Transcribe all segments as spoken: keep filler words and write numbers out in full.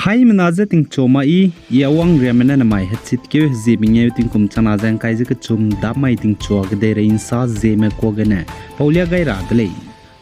Haimena je tingchu ma i, i awang riamme ne namai hechitkeu hezie mengeu tingkum changna ze ngkai ze kechum dam mai tingchua kedeirei nsa zieme kuagene paulia gai ra de lei.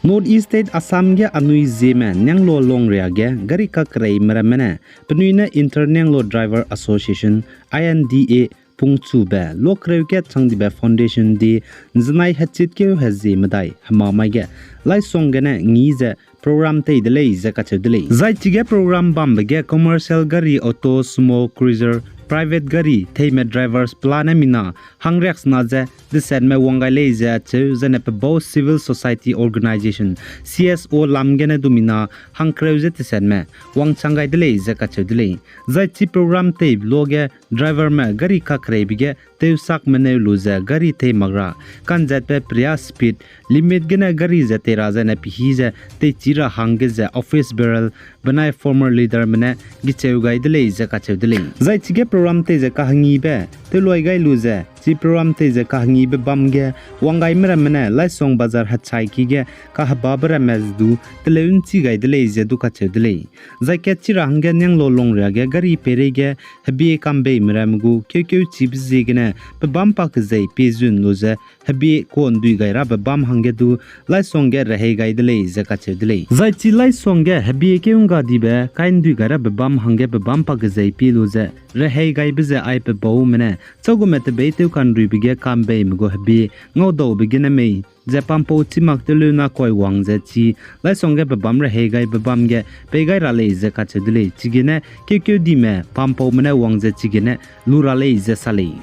North East State Assam ge anui zieme Nianglo longria ge gari kakereime ramme ne penui ne Inter Nianglo Driver Association, I N D A, pungchube luakreu kat chang dibe Foundation Day nzenai hechitkeu hezie medai hema mai ge Laisong gene ngi ze program tei de lei ze kacheu de lei. Zai chige program bambe ge commercial gari, auto, sumo, cruiser, private gari theime drivers pelane mina hangriaksena ze desetme wang gai lei ze acheu, zaine pebau civil society organization, C S O lam gene du mina hangkereu ze desetme wangchang gai de lei ze kacheu de lei. Zai chi program teibe luage driverme gari kakereibe ge tewsak meneu lu ze gari tei mak ra, kanzetbe peria speed limit gene gari ze tei ra zaine pehî ze teichi ra hangge ze office bearer benai former leaderme ne gecheu gai de lei ze kacheu de lei. Zai chige program tei ze kahangibe tewloi gai lu ze, chi program tei ze kahangibe bam ge wang gaime ramme ne Laisong Bazar hechai ki ge kahebabe ramme ze du teleu nchi gai de lei ze du kacheu de lei. Zai kat chi ra hangge Nianglo longria ge gari peireige hebie kambeime ramme gu keukeu chibe ziegene pebâm pa kezei pie zun lu ze hebie kuandui gai rabe bam hangge du Laisong ge rehei gai de lei ze kacheu de lei. Zai chi Laisong ge hebie keu ngga dibe kai ndui gai rabe bam hangge pebâm pa kezei pie lu ze rehei gaibe ze ai pebaume ne chagume tebeîtew kanruibe ge kambeime gu hebie ngaudaube gene mei ze pampau chî mak tewleu na kuai wang ze chi Laisong ge pebâm rehei gaibe bam ge pei gai ra lei ze kacheu de lei. Chigene keukeu dime pampaume ne wang ze chigene lu ra lei ze sa lei.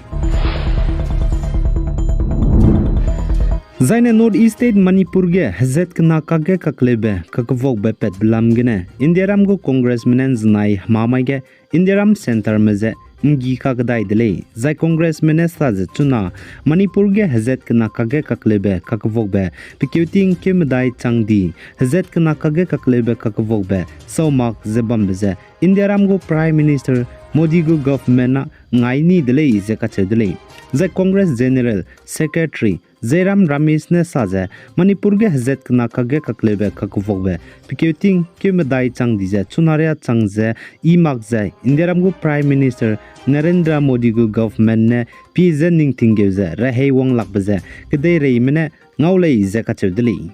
Zaine North East State Manipur ge hezat kena kakge kakleube kakevuakbe patbe lam gene Indiaram gu Congressme ne nzenai hema mai ge Indiaram centreme ze nggi kakedai de lei. Zai Congressme ne sa ze chuna Manipur ge hezat kena kakge kakleube kakevuakbe pekeuting keu medai chang di, hezat kena kakge kakleube kakevuakbe sau mak ze bambe ze Indiaram gu Prime Minister Modi gu government na ngai ni de lei ze kacheu de lei. Zai Congress General Secretary Jairam Ramesh ne sa ze Manipur ge hezat kena kakge kakleube kakevuakbe pekeuting keu medai chang di ze chuna ria chang ze i mak ze Indiaram gu Prime Minister Narendra Modi gu government ne pie ze ningtinggeu ze rehei wang lakbe ze kedeireime ne ngau lei ze kacheu de lei.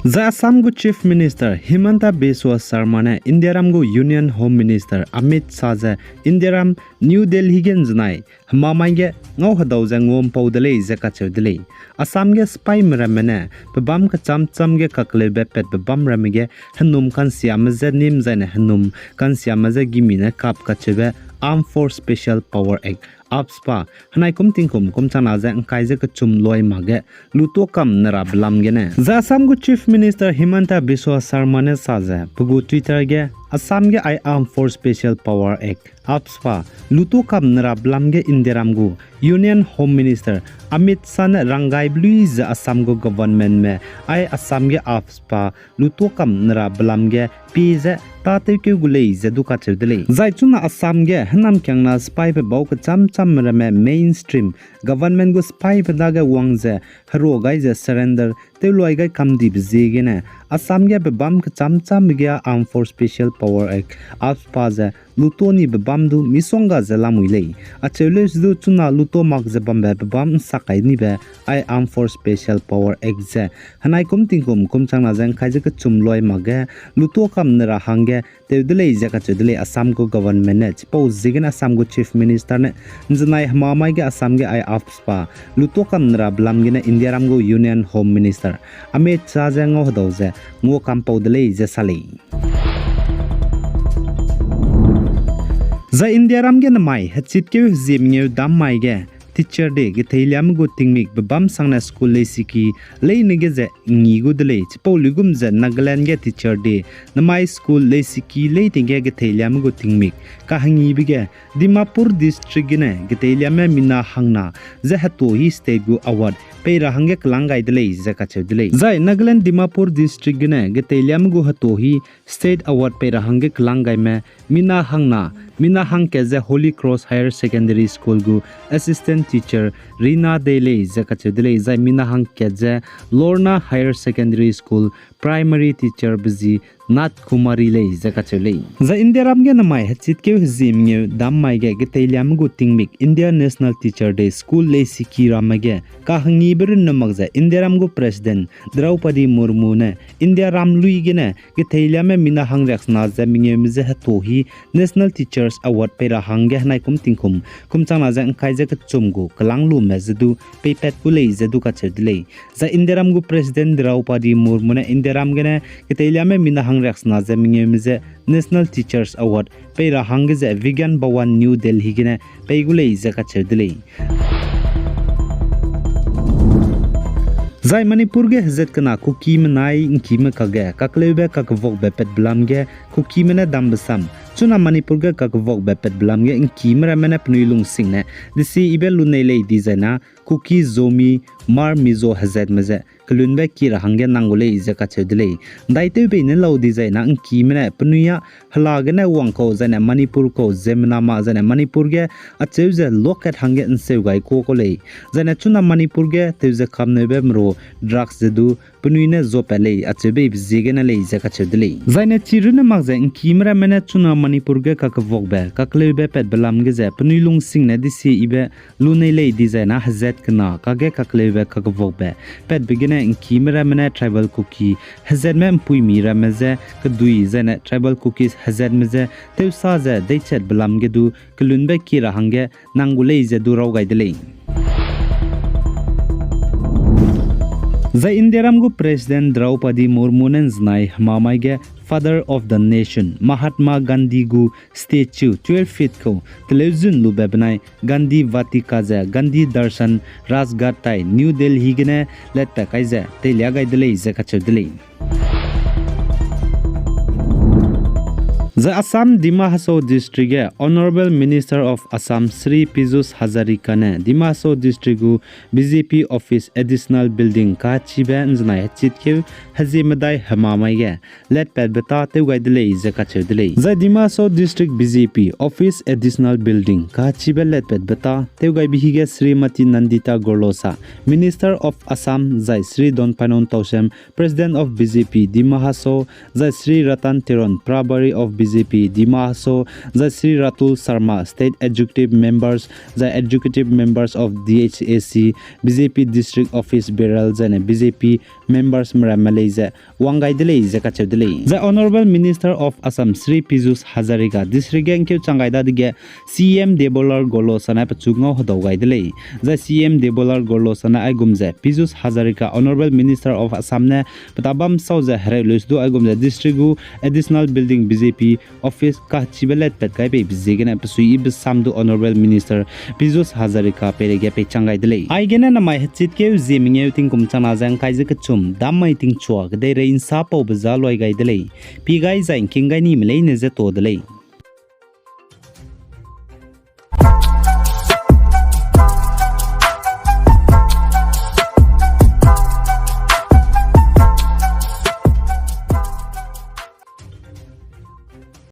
Zai Assam gu Chief Minister Himanta Biswa Sarma ne Indiaram gu Union Home Minister Amit Shah ze Indiaram New Delhi ge nzenai hema mai ge ngau hedau ze nguampau de lei ze kacheu de lei. Assam ge sipaime ramme ne pebâm kechâm châm ge kakleube patbe bam ramme ge henum kansiame je nîm zaine henum kansiame je gimi ne kap kacheube Armed Force Special Power Act, AFSPA, henai kum tingkum kum changna ze ngkai ze kechum loi mak ge lutuâ kam ne rabe lam gene. Zai Assam gu Chief Minister Himanta Biswa Sarma ne sa ze pe gu Twitter ge Assam ge ai Armed Force Special Power Act, AFSPA, lutuâ kam ne rabe lam ge Indiaram gu Union Home Minister Amit Shah ne ranggaibe lui ze Assam gu governmentme ai Assam ge AFSPA lutuâ kam ne rabe lam ge pie ze tâtewkeu gu lei ze du kacheu de lei. Zai chuna Assam ge hênamkiangna sipaîbe bau kechâm châmme ramme mainstream government gu sipaîbe dage wang ze herua gai ze surrender tewluai gai kam dibe ziegene Assam ge pebâm kechâm châmme ge Armed Force Special Power Act, AFSPA ze lutuâ nibe bâm du misongga ze lamui lei. Acheu leu se du chuna lutuâ mak ze bambe pebâm nsak kai nibe ai Armed Force Special Power Act ze henai kum tingkum kum changna ze ngkai ze kechum luai mak ge lutuâ kam ne ra hangge tew de lei ze kacheu de lei Assam gu government ne. Chipau ziegene Assam gu Chief Minister ne nzenai hemamai ge Assam ge ai AFSPA lutuâ kam ne rabe lam gene Indiaram gu Union Home Minister Amit Shah ze ngau hedau ze ngua kam pau de lei ze sa lei. Zai Indiaram ge namai hechitkeu hezie mengeu dam mai ge Teacher Day geteiliame gu tingmik pebâm sangne school leisiki leine ge ze ngi gu de lei. Chipau luigum ze Nagaland ge Teacher Day namai school leisiki leine ge geteiliame gu tingmik kahengibe ge Dimapur District gene geteiliame mina hangna ze hetuâ hi state gu award pei ra hangge kelang gai de lei ze kacheu de lei. Zai Nagaland Dimapur District gene geteiliame gu hetuâ hi state award pei ra hangge kelang gaime mina hangna, mina hangkat ze Holy Cross Higher Secondary School gu assistant teacher Rina Dey lei ze kacheu de lei. Zai mina hangkat ze Lorna Higher Secondary School primary teacher be zi Nath Kumari lei ze kacheu lei. Zai Indiaram ge namai hechitkeu hezie mengeu dam mai ge keteiliame gu tingmik India National Teacher Day School leisiki ramme ge kahengîbe runne mak ze Indiaram gu President Draupadi Murmu ne Indiaram lui gene keteiliame mina hangriaksena ze mengeume je heto hi National Teachers Award pei ra hangge henai kum tingkum, kum changna ze ngkai ze kechum gu kelang lume ze du peipat gu lei ze du kacheu de lei. Zai Indiaram gu President Draupadi Murmu ne Indiaram gene keteiliame mina hangriaksena ze mengeume je National Teachers Award pei ra hangge ze Vigyan Bhawan New Delhi gene pei gu lei ze kacheu de lei. Zai Manipur ge hezat kena Kukime nai ngkime kage kakleube kakevokbe patbe lam ge Kukime ne dambe sam, chuna Manipur ge kakevokbe patbe lam ge ngkime ramme ne penui lungsingne desi ibe lunei lei dizai na Kuki, Zomi, Hmar, Mizo hezatme ze kelunbe ki ra hangge nang gu lei ze kacheu de lei. Ndaitew bei ne lau dizai na ngkime ne penui a hela gene wang kau zai ne Manipur kau ziemmena ma zai ne Manipur ge acheu ze lokat hangge nseu gai kuâ kau lei. Zai ne chuna Manipur ge tewze kamneube meru drugs ze du penui ne zuapat lei acheu beibe ziegene lei ze kacheu de lei. Zai ne chi runne mak ze ngkime ramme ne chuna Manipur ge kakevokbe kakleube patbe lam ge ze penui lungsingne desi ibe lunei lei dizai na hezat kena kage kakleube kakevokbe patbe gene ngkime ramme ne tribal Kuki hezatme mpuimi ramme je kedui zai ne tribal Kukis hezatme je tewsa ze deichatbe lam ge du kelunbe ki ra hangge nang gu lei ze du raw gai de lei. Zai Indiaram gu President Draupadi Murmu ne nzenai hemamai ge Father of the Nation Mahatma Gandhi gu statue twelve feet kau teleu zun lube benai Gandhi Vatika ze Gandhi Darshan Rajghat tai New Delhi gene letpat kai ze teilia gai de lei ze kacheu de lei. Zai Assam Dima Hasao District ge Honourable Minister of Assam Shri Piyush Hazarika ne Dima Hasao District gu B J P Office Additional Building kachibe nzenai hechitkeu hezie medai hemamai ge letpatbe ta tew gai de lei ze kacheu de lei. Zai Dima Hasao District B J P Office Additional Building kachibe letpatbe ta tew gaibe hige Shrimati Nandita Gorlosa, Minister of Assam, zai Shri Donpainong Tousem, President of B J P Dima Hasao, zai Shri Ratan Teron, Prabhari of B J P Dima Hasao, zai Shri Ratul Sharma, State Executive Members, zai Executive Members of D H A C, B J P District Office Bearer, zai ne B J P members meramme lei ze wang gai de lei ze kacheu de lei. Zai Honourable Minister of Assam Shri Piyush Hazarika district ge ngkeu chang gai dadege C E M Debolal Gorlosa ne pechu ngau hedau gai de lei. Zai C E M Debolal Gorlosa ne aigum ze Piyush Hazarika, Honourable Minister of Assam ne petabam sau ze hereu leu se du aigum ze district gu additional building B J P office kachibe letpat gai beibe ziegene pesuiyibe sam du Honourable Minister Piyush Hazarika peireige peichang gai de lei. Aigene namai hechitkeu zie mengeu tingkum changna ze ngkai ze kechum, dam mai tingchua kedeirei nsa paube za luai gai de lei. Pi gai zai ngking gai nime leine ze to de lei.